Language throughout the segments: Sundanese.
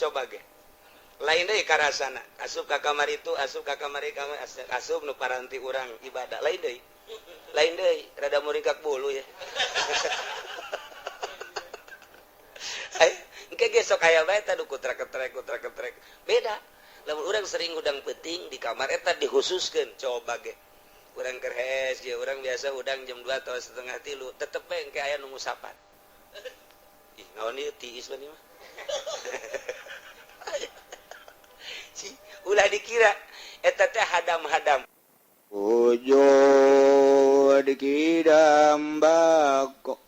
Coba ge lain deui karasana, asup ka kamar itu, asup ka kamar ieu, asup nu paranti urang ibadah, lain deui, lain deui, rada muringkak bulu ya. Ay, engke ge sok aya bae tah kutra ketrek, kutra ketrek. Beda lamun urang sering hudang peuting di kamar eta dikhususkeun. Coba ge urang keur hees ya, urang biasa hudang jam 2 atau 2.30, tetep we engke aya nu ngusapan. Ih, naon ieu, tiis mah mah. Ulah dikira eta teh hadam-hadam. Wujud kidam bako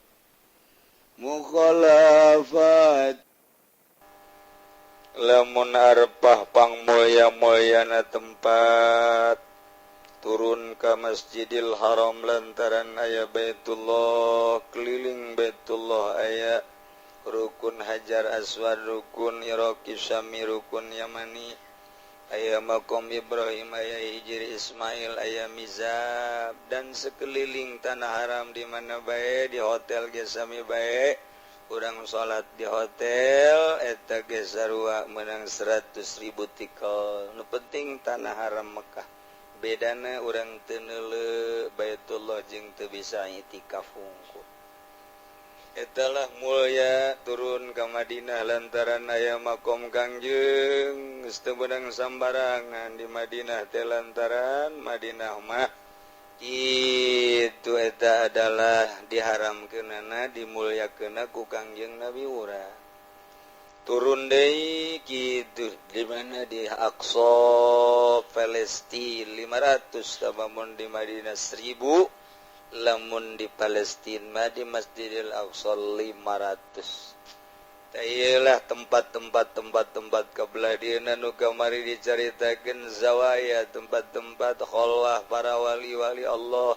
mukhalafat. Lamun arpah pang mulia-muliana tempat, turun ke Masjidil Haram lantaran aya Baitullah, keliling Baitullah aya rukun Hajar Aswad, rukun Iraqi, Syami, rukun Yamani, aya makom Ibrahim, aya Hijir Ismail, aya Mizab, dan sekeliling tanah haram di mana bae, di hotel ge sami bae. Urang salat di hotel eta ge sarua menang 100.000 tikel. Nu penting tanah haram Mekah. Bedana urang teu neuleu Baitullah jeung teu bisa itikaf hungkul. Etalah mulia. Turun ke Madinah lantaran aya makom Kangjeng. Geus teu meunang sambarangan di Madinah teh, lantaran Madinah mah itu eta adalah diharamkeunana, dimuliakeunna ku Kangjeng Nabi urang. Turun deui kitu di mana, di Aqsa Palestina 500, lamun di Madinah 1000, lamun di Palestina mah di Masjidil Aqsa 500. Tailah tempat-tempat, tempat-tempat kebelah dieuna nu kamari dicaritakeun, zawaya, tempat-tempat khalwah para wali-wali Allah.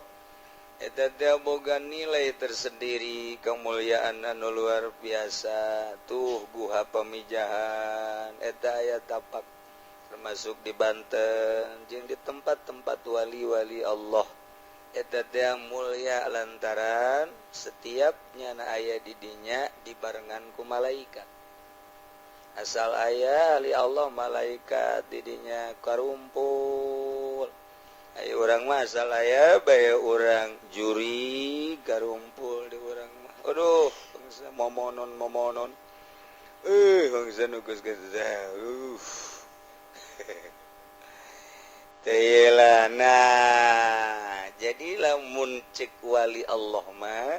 Eta teh boga nilai tersendiri, kemuliaan anu luar biasa. Tuh Guha Pamijahan eta aya tapak, termasuk di Banten jeung di tempat-tempat wali-wali Allah. Eta teh mulia lantaran setiapnya na aya didinya dibarengan ku malaikat. Asal aya ali Allah, malaikat didinya karumpul. Ayo urang mah asal aya bae urang juri karumpul di urang mah. Aduh, bangsa momonon momonon, eh, bangsa nu geus geus. Tela. Nah, jadi lamun cek wali Allah mah,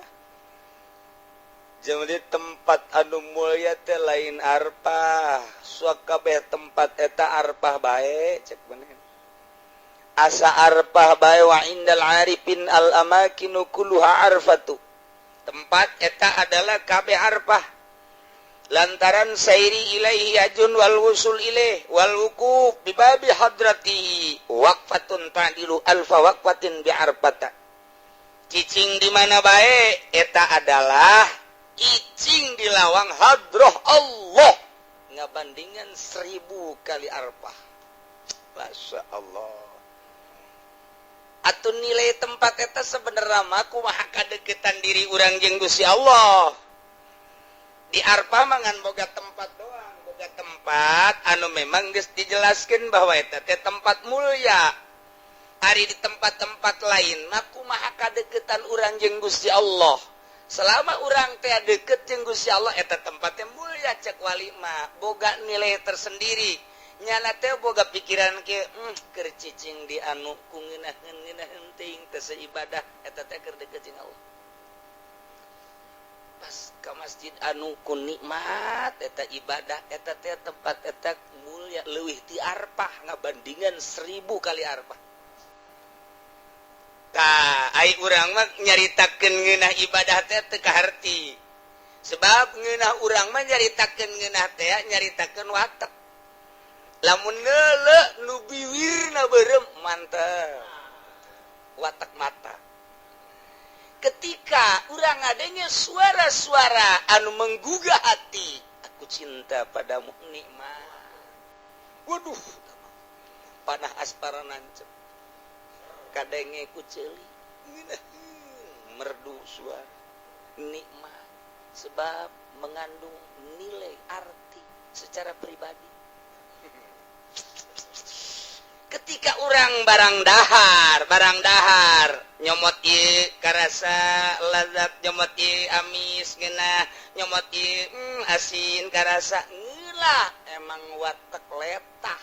jadi tempat anu mulia teh lain arpah, kabeh tempat eta arpah bae cek bener. Asa arpah bae. Wa indal arifin al amakinu kulluha arfatu. Tempat eta adalah kabeh arpah lantaran sairi ilaihi ajun wal wusul ilaih wal wukuf bi babi hadratihi waqfatun ta'dilu alfa waqfatin bi arfata. Cicing di mana bae eta adalah cicing di lawang hadroh Allah, ngabandingan 1000 kali arpah. Masya Allah. Atau nilai tempat eta sebenarnya mah kumaha kadeketan diri urang jeung Gusti Allah. Di arpah mangan boga tempat doang, boga tempat anu memang geus dijelaskan bahwa eta teh tempat mulia. Ari di tempat-tempat lain mah kumaha kadeketan urang jeung Gusti Allah. Selama urang teh deket jeung Gusti Allah, eta tempatnya mulia. Cek wali mah boga nilai tersendiri. Nyana teh boga pikiran ke keur cicing di anu ku ngeunaheun ngeunaheun teuing teh seibadah, eta teh keur deket jeung Allah. Pas ke masjid anu ku nikmat eta ibadah, eta teh tempat eta mulia leuwih ti arpah, ngabandingan 1000 kali arpah. Tah, ai urang mah nyaritakeun ngeunah ibadah teh teu kaharti, sebab ngeunah urang mah nyaritakeun ngeunah teh nyaritakeun watek. Lamun ngeuleuh nu biwirna beureum, mantep watak mata. Ketika urang adanya suara-suara anu menggugah hati, aku cinta padamu, nikmat. Waduh, panah aspara nancep, kadenge ku ceuli, merdu suara, nikmat, sebab mengandung nilai arti. Secara pribadi, ketika orang barang dahar, barang dahar nyomot ieu karasa lazat, nyomot ieu amis ngeunah, nyomot ieu asin karasa ngeunah. Emang watek letah.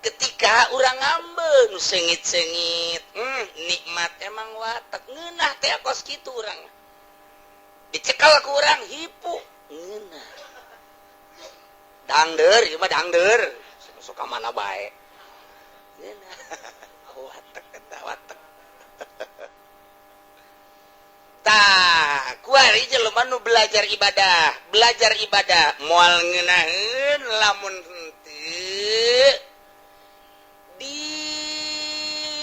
Ketika urang ngambeun sengit-sengit, nikmat. Emang watek ngeunah teh kos kitu. Urang dicekal ku urang hipu, ngeunah. Dangder ieu mah, dangder suka mana bae. Ngeunah watek eta, watek. Tah, kuari jelema nu belajar ibadah, belajar ibadah moal ngeunaheun lamun henteu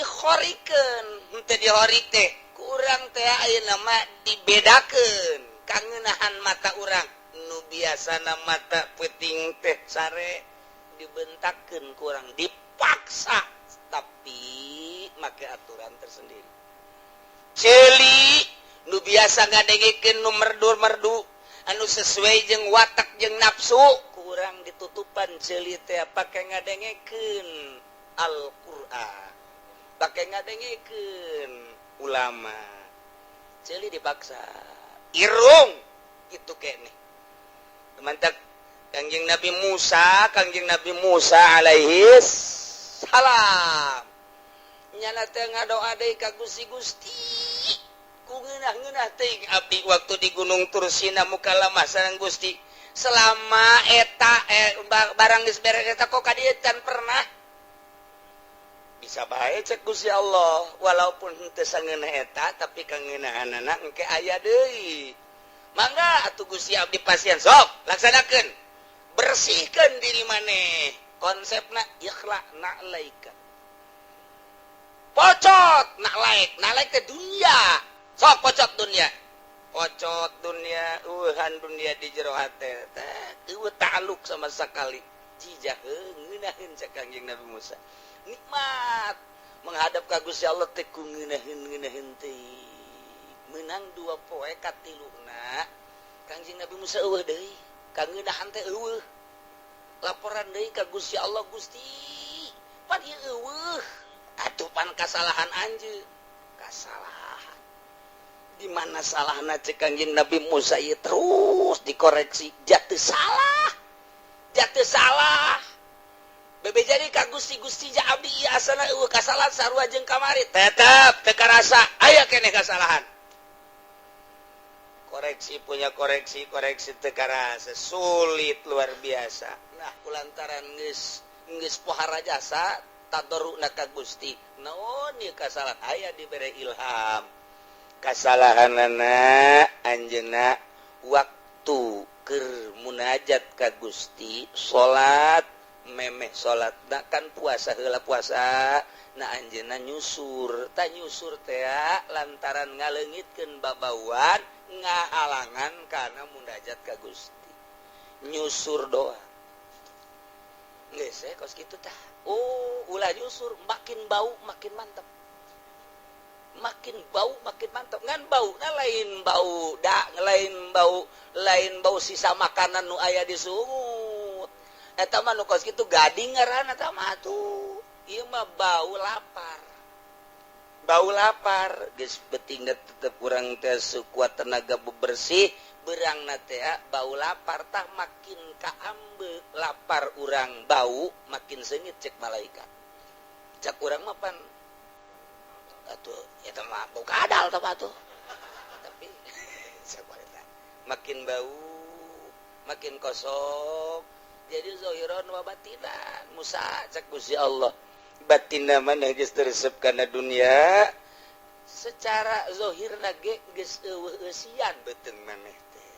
dihorikeun, henteu dihorik teh kurang teh. Ayeuna mah dibedakeun kangeunahan mata urang. Nu biasana mata peuting teh sare, dibentakkeun kurang, dipaksa tapi make aturan tersendiri. Ceuli nu biasa ngadengekeun nu merdu-merdu anu sesuai jeung watak jeung nafsu, kurang ditutupan ceuli teh, pake ngadengekeun Al-Qur'an, pake ngadengekeun ulama. Ceuli dipaksa. Irung itu kene mantap. Kangjeng Nabi Musa, Kangjeng Nabi Musa alaihi salam nyana teh ngadoa deui ka Gusti, "Gusti, ku ngeunah-ngeunah teuing abdi waktu di Gunung Tursina mukalamah sareng Gusti. Selama eta barang geus beres eta kok ka dieu can pernah." "Bisa bae," cek Gusti Allah, "walaupun henteu sangeunah eta, tapi kangeunahanana engke aya deui." "Mangga atuh Gusti, abdi pasien." "Sok laksanakeun, bersihkan diri maneh." Konsepna ikhla na'laika, pocot na'laik, na'laik ke dunia. Sok pocot dunia, pocot dunia, uhan dunia di jero hate teh eueuh ta'aluk sama sekali. "Jijah ngeunaheun," cek Kangjeng Nabi Musa, "nikmat menghadap ka Gusti Allah teh ku ngeunaheun ngeunaheun teh." Menang 2 poe katiluna Kangjeng Nabi Musa eueuh deui, kangeunahan teh eueuh. Laporan deui ka Gusti Allah, "Gusti, pan ieu eueuh atuh, pan kasalahan anjeun." "Kasalahan di mana salahna?" cek Kangjeng Nabi Musa. Ieu terus dikoreksi, jatuh salah, jatuh salah. Bebe jadi ka Gusti, "Gusti, ja abdi ieu asana eueuh kasalahan sarua jeung kamari." Tetep teu karasa, aya keneh kasalahan. Koreksi punya koreksi, koreksi teu karasa, sulit luar biasa. Nah, kulantaran geus geus pohara jasa tadorruna ka Gusti, naon ieu kasalahan? Aya dibere ilham, kasalahanana anjeunna waktu keur munajat ka Gusti, salat memeh salat kan puasa heula, puasa. Nah, anjeunna nyusur ta, nyusur teh lantaran ngaleungitkeun babauan, ngahalangan kana munajat ka Gusti. Nyusur doa geus kos kitu tah. Oh, ulah nyusur, makin bau makin mantap, makin bau makin mantap. Ngan bau nah lain bau da, lain bau, lain bau sisa makanan nu aya di sungut. Eta mah nu kos kitu gading ngaranna eta mah tuh. Ieu mah bau lapar, bau lapar. Geus beutingna tetep urang teh sekuat tenaga bebersih, berang teh bau lapar tah. Makin kaambe lapar urang, bau makin sengit cek malaikat. Cek urang mah pan atuh eta mah bau kadal tah atuh, tapi makin bau makin kosong. Jadi zohiron wa batinan Musa, cek Gusti Allah, batinna mana geus teresep kana dunia, secara zohirna ge geus eueuh eusian beuteung maneh teh,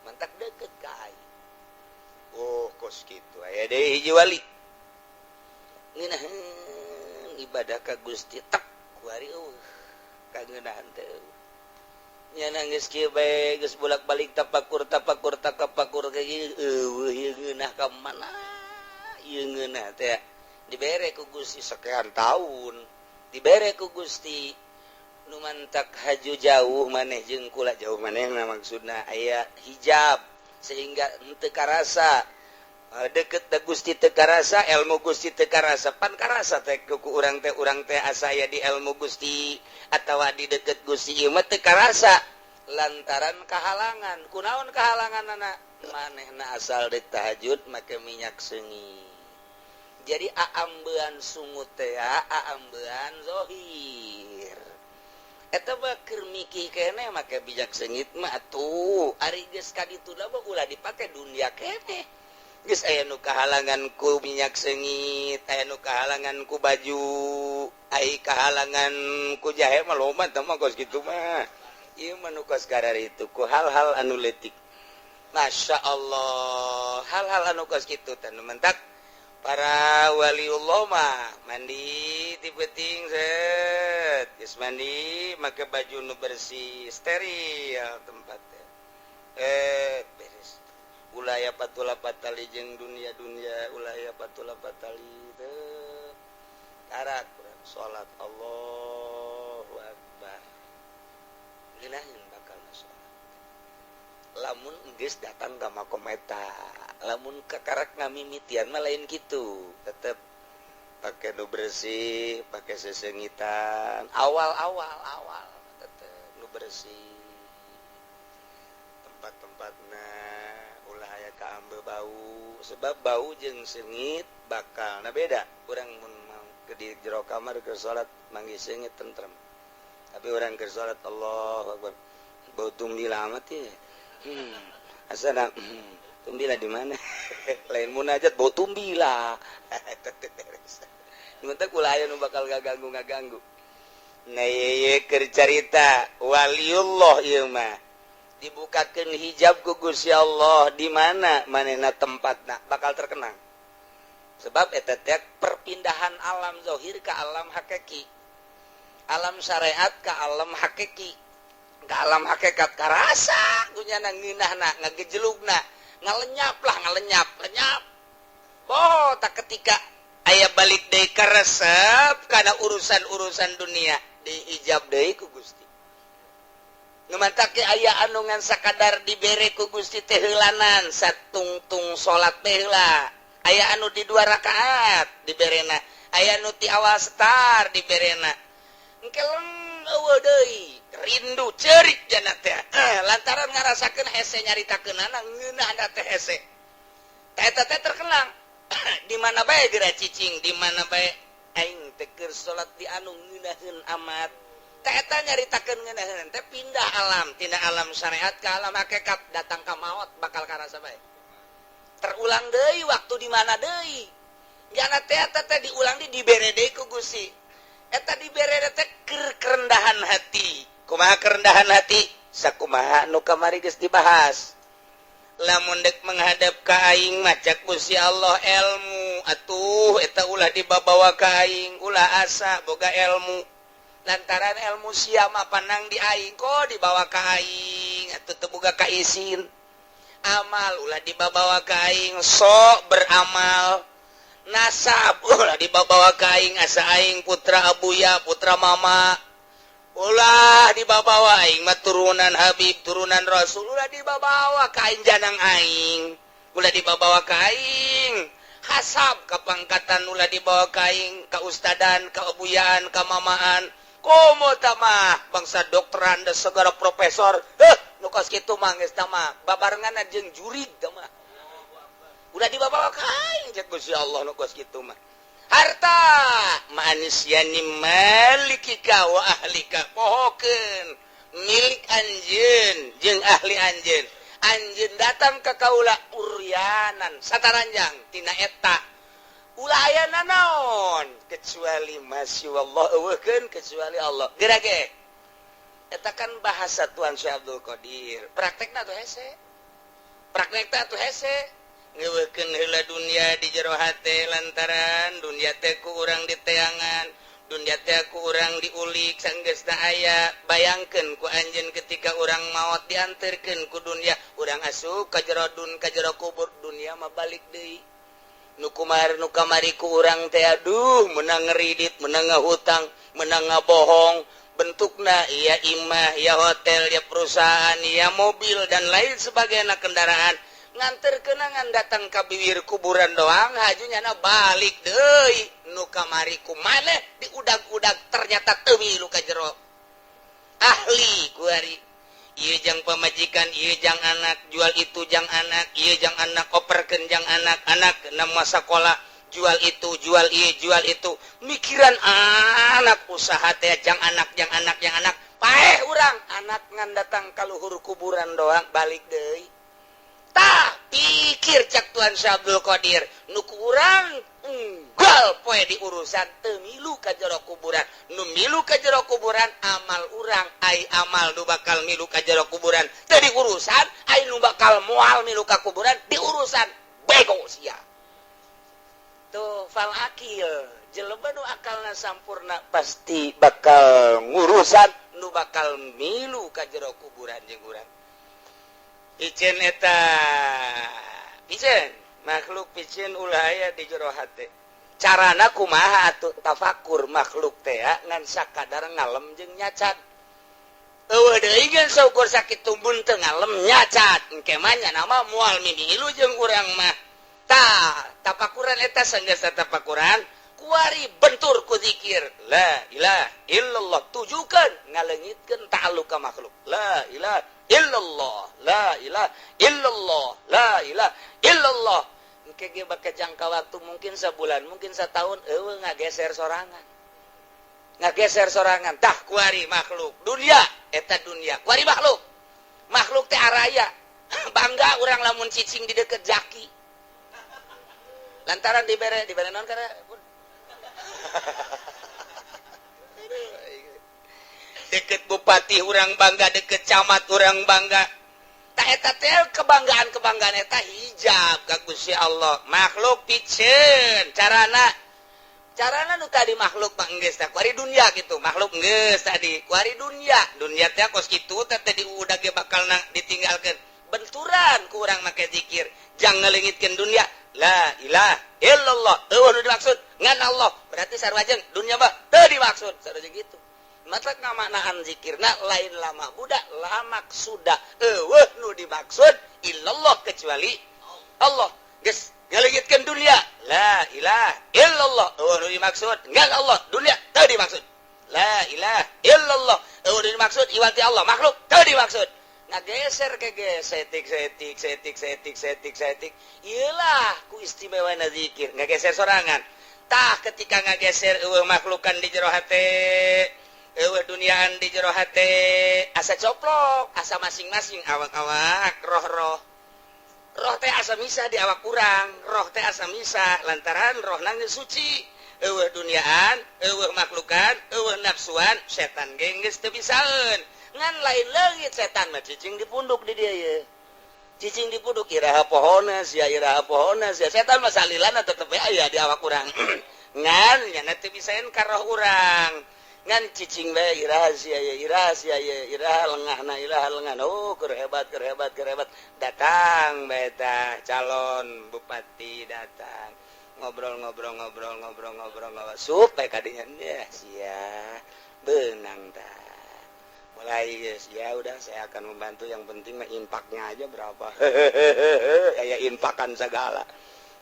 mantak deket ka aing. Oh, kos kitu. Aya deui hiji wali ngeunaheun ibadah ka Gusti, tak kuari eueuh kangeunahan teh eueuh. Nya geus kieu bae, geus bolak-balik tapakur tapakur takapakur ka ieu, eueuh ieu ngeunah ka mana ieu ngeunah teh. Dibere ku Gusti sekian tahun, dibere ku Gusti nu mantak haju jauh maneh jeung kula, jauh maneh. Nah, maksudna aya hijab. Sehingga henteu karasa deket da Gusti, teu karasa ilmu Gusti, teu karasa pan karasa teh ku urang teh, urang teh asa aya di ilmu Gusti atawa di deket Gusti. Ieu mah teu karasa lantaran kahalangan. Kunaon kahalangan anak manehna? Asal dek tahajud make minyak seungit, jadi aambean sungut teh, aambean zohir. Eta keur mikir keneh make minyak seungit mah atuh. Ari geus ka ditu mah ulah dipake, dunia keneh. Geus aya nu kahalangan ku minyak seungit, aya nu kahalangan ku baju, ai kahalangan ku jahe mah loba teh mah. Kos kitu mah ieu mah nu kos itu ku hal-hal anu letik. Masya Allah, hal-hal anu kos kitu teh nu mentak para waliullah mah mandi ti peuting, set geus mandi make baju nu bersih, steril tempat teh, beres, ulah aya patula patali jeung dunia dunia, ulah aya patula patali teh. Karak urang salat, Allahu akbar, ngeunaheun bakal salat lamun geus datang ka makom eta. Lamun kakarak ngamimitian mah lain gitu, tetep pakai nu bersih, pakai sesengitan awal-awal, awal tetep nu bersih tempat-tempatna, ulah aya kaambe bau, sebab bau jeung seungit bakal nah beda. Urang mun ke di jero kamar ke salat manggih seungit, tentrem, tapi urang ke salat, Allahu akbar, bau tumbila amat ya. Asana tumbila di mana? Lain munajat, bau tumbila. Mentak ulah aya nu bakal ngaganggu ngaganggu. Nah, ye keur carita waliullah ieu mah dibukakeun hijab ku Gusti Allah, di mana manehna tempatna bakal terkenang, sebab eta teh perpindahan alam zahir ke alam hakiki, alam syariat ke alam hakiki, ke alam hakikat. Karasa gunyana, ngeunahna, ngagejelugna, ngalenyap lah, ngalenyap lenyap. Oh, tak ketika aya balik deui karesep kana urusan-urusan dunia, dihijab deui ku Gusti. Nu matak ge aya anu ngan sakadar dibere ku Gusti teh heulanan satungtung salat teh heula, aya anu di dua rakaat diberena, aya anu ti awal start diberena, engke eueuh deui, rindu cerik jana teh, lantaran ngarasakeun hese nyaritakeunana ngeunahna teh hese. Eta teh terkenang di mana bae geura cicing, di mana bae aing teh keur salat di anu ngeunaheun amat. Teh eta nyaritakeun ngeunaheun teh pindah alam tina alam syariat ke alam hakikat, datang ka maot bakal karasa bae. Terulang deui waktu di mana deui jana teh, eta teh diulang di dibere deui ku Gusti. Eta dibere teh keur kerendahan hati. Kumaha kerendahan hati? Sakumaha nu kamari geus dibahas, lamun dek menghadap ka aing mah, cak Gusti Allah, ilmu atuh eta ulah dibabawa ka aing, ulah asa boga ilmu, lantaran ilmu sia mah panang di aing, kok dibawa ka aing atuh teu boga kaisin. Amal ulah dibabawa ka aing, sok beramal. Nasab ulah dibabawa ka aing, asa aing putra abuya, putra mama, ulah dibabawa. Aing mah turunan Habib, turunan Rasul, ulah dibabawa ka aing, janang aing ulah dibabawa ka aing. Hasab kepangkatan ulah dibawa ka aing, kaustadan, keabuyaan, kemamaan, komo mah bangsa dokteran dan segala profesor. Nu kos kitu mah geus mah babarengan jeung jurig mah udah dibawa ka aing, cek Gusti Allah. Nu kos kitu mah harta manusia ni malikika wa ahlika, pohokeun milik anjeun jeung ahli anjeun. Anjeun datang ke kaula uryanan, sataranjang tina eta, ulah aya nanaon kecuali masya Allah, eueuhkeun kecuali Allah. Geura ge eta kan bahasa Tuan Syekh Abdul Qadir, praktekna tuh hese, praktekna tuh hese ngeuweuhkeun heula dunia di jero hate, lantaran dunia teh ku urang diteangan, dunia teh ku urang diulik. Sanggeusna aya, bayangkeun ku anjeun ketika urang maot dianterkeun ku dunia, urang asup ka jero dun, ka jero kubur, dunia mah balik deui. Nu kumar nu kamari ku urang teh, aduh, menang ngeridit, menang ngahutang, menang ngabohong, bentukna ya imah, ya hotel, ya perusahaan, ya mobil, dan lain sebagainya, kendaraan. Nganter kenangan datang ka bibir kuburan doang, haju nyana balik deui. Nu kamari ku maneh diudag-udag ternyata teu milu ka jero. Ahli kuari. Ieu jang pamajikan, ieu jang anak, jual itu jang anak, ieu jang anak, operkeun jang anak, anak nama sekolah, jual itu, jual ieu, jual itu. Mikiran anak, usaha teh jang anak, jang anak, jang anak. Paeh urang, anak ngan datang ka luhur kuburan doang, balik deui. Tah, pikir cak Tuan Syekh Abdul Qadir, nu ku urang unggal poe di urusan teu milu ka jero kuburan. Nu milu ka jero kuburan amal urang, ai amal nu bakal milu ka jero kuburan teu diurusan, ai nu bakal moal milu ka kuburan diurusan. Bego sia. Tuh fal akil, jelema nu akalna sampurna pasti bakal ngurusan nu bakal milu ka jero kuburan jeung urang. Piceun eta, piceun makhluk, piceun ulah aya di jero hate. Carana kumaha atuh tafakur makhluk teh ngan sakadar ngalem jeung nyacat? Eueuh deui geus saukur sakitu mun teu ngalem nyacat engke mah nya nama moal mimilu jeung urang mah. Tah, tapakuran eta sanggeus tapakuran kuari bentur ku zikir la ilaha illallah, tujukan ngaleungitkeun ta'alluq ka makhluk. La ilaha illallah, la ilaha illallah, la ilaha illallah. Engke ge bakal jangka waktu mungkin sebulan, mungkin setahun, eueuh ngageser sorangan, ngageser sorangan. Tah, kuari makhluk dunia eta, dunia kuari makhluk. Makhluk teh araya bangga urang lamun cicing di deket jaki lantaran dibere dibere non karena deket bupati urang bangga, deket camat urang bangga. Tah, eta teh kebanggaan-kebanggaan eta hijab ka Gusti Allah. Makhluk piceun carana, carana nu tadi makhluk mah geus tah kuari dunia gitu. Makhluk geus tadi kuari dunia. Dunia teh kos kitu teh tadi udah ge bakal na ditinggalkeun. Benturan ku urang make zikir jangan ngaleungitkeun dunia, la ilaha illallah. Eueuh nu dimaksud ngan Allah, berarti sarua jeung dunia mah teu dimaksud, sarua jeung gitu. Mata ngamaknaan zikirna lain lama budak lamak sudah eueuh nu dimaksud illallah kecuali Allah. Geus ngaleungitkeun dunia, la ilaha illallah, eueuh nu dimaksud ngan Allah, dunia teu dimaksud. La ilaha illallah, eueuh nu dimaksud iwati Allah, makhluk teu dimaksud. Ngageser ke ge setik setik setik setik setik setik. Iyalah ku istimewa zikir ngageser sorangan. Tah, ketika ngageser eueuh makhlukan di jero hate, eueuh duniaan di jero hate, asa coplok, asa masing-masing awak-awak, roh-roh, roh teh asa misah di awak kurang. Roh teh asa misah lantaran roh nangis suci, eueuh duniaan, eueuh makhlukan, eueuh nafsuan. Setan ge geus teu bisaeun, ngan lain leungit setan mah cicing di punduk di dia ye, cicing di punduk. Iraha pohona sia, iraha pohona sia? Setan mah salilana tetep aya di awak urang, ngan nyana teu bisaeun ka roh urang, ngan cicing bae. Iraha sia ye, iraha sia ye, iraha lengahna, iraha lengahna? Oh, keur hebat, keur hebat, keur hebat. Datang bae tah calon bupati, datang ngobrol ngobrol ngobrol ngobrol ngobrol ngobrol, sup bae kadinya ya sia benang. Tah, mulai guys, ya udah, saya akan membantu, yang penting mah infaknya aja berapa ya, infakan segala.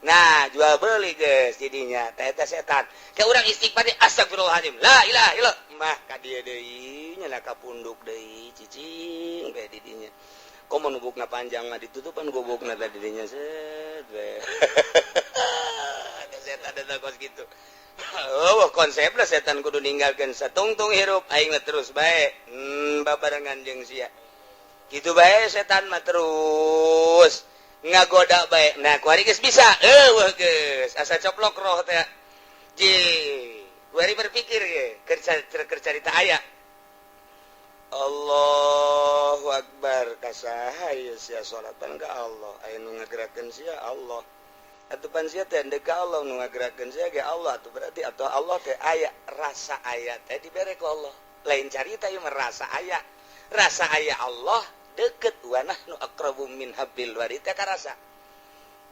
Nah, jual beli guys jadinya. Teh setan kayak orang istighfar, astagfirullahaladzim, la ilaha illallah mah ka dieu deui, nya ka punduk deui, cicing bae di dinya. Komo nubukna panjang mah ditutupan gubukna tadi dinya, set bae. Ada setan ada kos gitu. Oh, konsepnya setan kudu ninggalkan satungtung hirup aing mah terus bae babarengan jeung sia gitu bae. Setan mah terus ngagoda bae. Nah, kuari geus bisa, eueuh geus asa coplok roh teh. Ji kuari berpikir ge keur carita aya Allahu Akbar, kasaha ieu sia? Salatan ka Allah, aya nu ngagerakeun sia Allah. Atuh pan sia teh ndek ka Allah, nu ngagerakeun sia ge Allah atuh. Berarti atau Allah teh aya, rasa aya teh dibere ku Allah. Lain carita ieu mah, rasa aya, rasa aya Allah deket, wa nahnu aqrabu min hablil warid teh karasa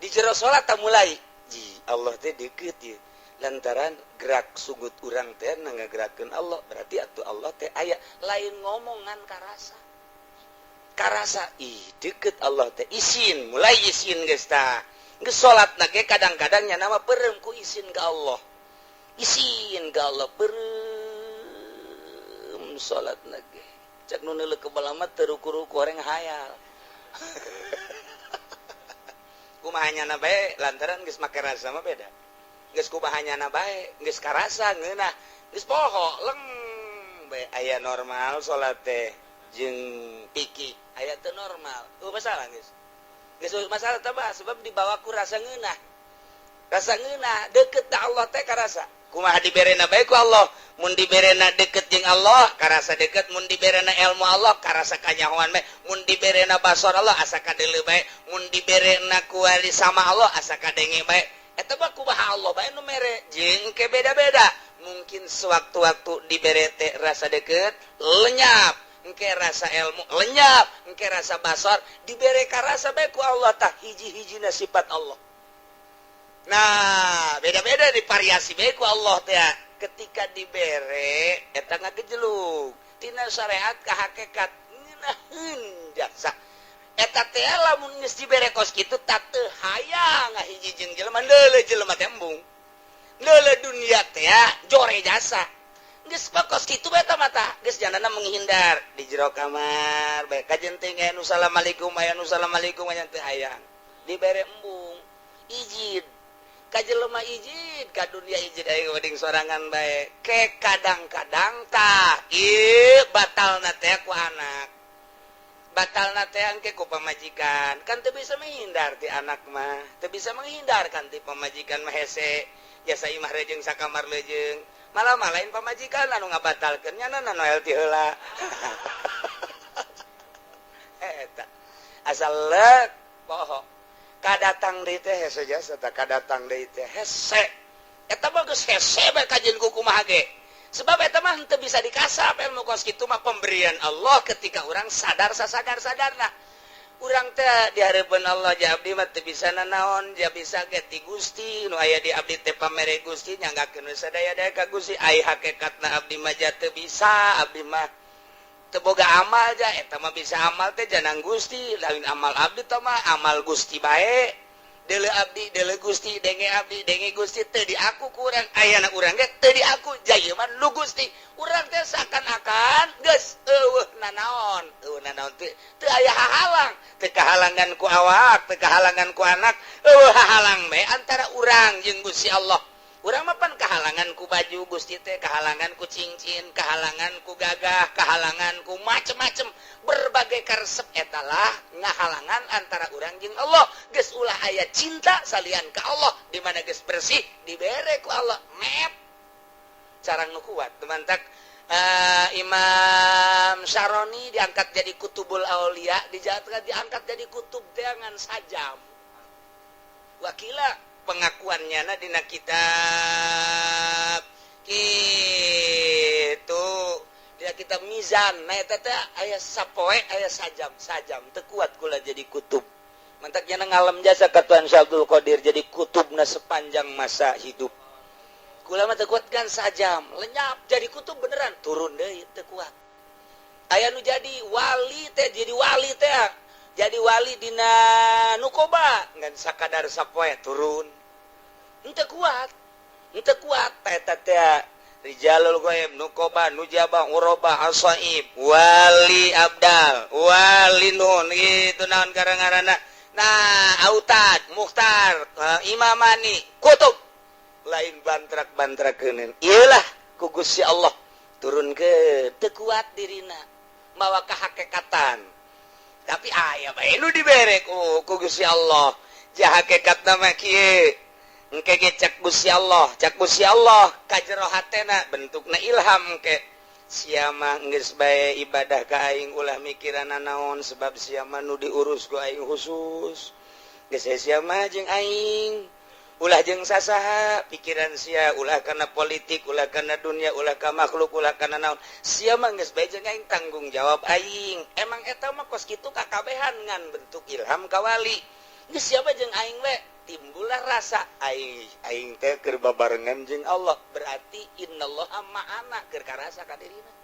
di jero salat. Tah, mulai ji Allah teh deket ieu lantaran gerak sungut urang teh ngagerakeun Allah, berarti atuh Allah teh aya. Lain ngomongan, karasa. Karasa, ih, deket Allah teh, isin, mulai isin geus tah. Geus salat na ge kadang-kadang nya nama perem ku isin ke Allah, isin ke Allah, perem salat na ge. Cek nu neuleuh ke mah teu ruku-ruku, orang hayal. Kumaha nyana bae, lantaran geus make rasa mah beda. Geus kumaha nyana bae, geus karasa ngeunah, geus poho leng bae. Aya normal salat teh jeung pikir, aya teu normal. Oh, masalah geus geus masalah tah, sebab dibawa ku rasa ngeunah, rasa ngeunah deket da Allah teh karasa. Kumaha diberena bae ku Allah, mun diberena deket jeung Allah karasa deket, mun diberena ilmu Allah karasa kanyahoan bae, mun diberena basor Allah asa kadeuleu bae, mun diberena kuari sama Allah asa kadenge bae. Eta mah kumaha Allah bae nu mere, jeung ke beda-beda. Mungkin sewaktu-waktu dibere teh rasa deket lenyap, engke rasa ilmu lenyap, engke rasa basor dibere karasa bae ku Allah. Tah, hiji-hijina sifat Allah. Nah, beda-beda di variasi bae ku Allah teh. Ketika dibere eta ngagejelug tina syariat ka hakikat, ngeunaheun jasa eta teh. Lamun geus dibere kos kitu, tak teu hayang ngahiji jeung jelema, leuleuh jelema teh embung, leuleuh dunia teh jore jasa. Geus kos kitu bae eta mata, geus janana menghindar di jero kamar bae. Kajenting aya nu assalamualaikum, aya nu assalamualaikum, aya teu hayang, dibere embung, izin ka jelema, izin ka dunia, izin aing mending sorangan bae. Ke kadang-kadang tah ieu batalna teh ku anak, batalna teh engke ku pamajikan. Kan teu bisa menghindar ti anak mah, teu bisa menghindar kan ti pamajikan mah. Hese jasa imah rejeung, sakamar lejeung, malah lain pamajikan anu ngabatalkeun, nya nu ti heula eta asal lek poho. Kadatang deui teh hese jasa tah, kadatang deui teh hese. Eta mah geus hese bae kajeun ku kumaha ge, sebab eta mah henteu bisa dikasap. Ilmu kos kitu mah pemberian Allah ketika orang sadar sasadar-sadarna. Urang teh di hareupeun Allah, ja abdi mah teu bisa nanaon, ja bisa ge ti Gusti. Nu aya di abdi teh pamere Gusti, nyanggakeun sadaya-daya ka Gusti. Ai hakikatna abdi mah ja teu bisa, abdi mah teu boga amal. Ja eta mah bisa amal teh janang Gusti, lain amal abdi teh mah, amal Gusti bae. Deuleu abdi deuleu Gusti, denge abdi denge Gusti. Teu diaku kurang, ayana urang ge teu diaku, ja ieu mah nu Gusti. Urang teh seakan-akan geus eueuh nanaon, eueuh nanaon, teu teu aya hahalang, teu kahalangan ku awak, teu kahalangan ku anak, eueuh hahalang bae antara urang jeung Gusti Allah. Urang mah pan kahalangan ku baju Gusti teh, kahalangan ku cincin, kahalangan ku gagah, kahalangan ku macem-macem, berbagai karesep. Etalah ngahalangan antara urang jeung Allah. Geus ulah aya cinta salian ka Allah. Di mana geus bersih, dibere ku Allah mep carang nu kuat. Temantak Imam Syaroni diangkat jadi kutubul aulia, diangkat diangkat jadi kutub dengan sajam wakila. Pengakuannya na dina kitab gitu, dina kitab Mizan. Nah, eta teh aya sapoe, aya sajam, sajam teu kuat kula jadi kutub. Mantak nya ngalem jasa ka Tuan Syekh Abdul Qadir, jadi kutubna sepanjang masa hidup. Kula mah teu kuat kan, sajam lenyap jadi kutub beneran, turun deui, teu kuat. Aya nu jadi wali teh, jadi wali teh, jadi wali dina nukoba, ngan sakadar sapoe turun, henteu kuat, henteu kuat. Eta teh rijalul ghaib, nukoba, nujaba, uroba, asaib, wali abdal, wali nun gitu, naon gara-garana. Nah, autad, mukhtar, imamani, kutub, lain bantrak-bantrakeun. Iyalah ku Gusti Allah turun ke teu kuat dirina mawa kahakekatan. Tapi aya bae nu dibere ku Gusti Allah, ja hakikatna mah kieu. Engke ge cek Gusti Allah, cek Gusti Allah ka jero hatena, bentukna ilham ke sia mah geus bae ibadah ka aing, ulah mikiran naon, sebab sia mah nu diurus ku aing khusus. Geus sia mah jeung aing, ulah jeung sasaha pikiran sia, ulah karena politik, ulah karena dunia, ulah ka makhluk, ulah karena naon. Sia mah geus bae jeung aing, tanggung jawab aing. Emang eta mah kos kitu kakabehan, ngan bentuk ilham ka wali. Geus sia mah jeung aing we, timbullah rasa aing aing teh keur babarengan jeung Allah, berarti innallaha ma'ana, keur karasa ka dirina.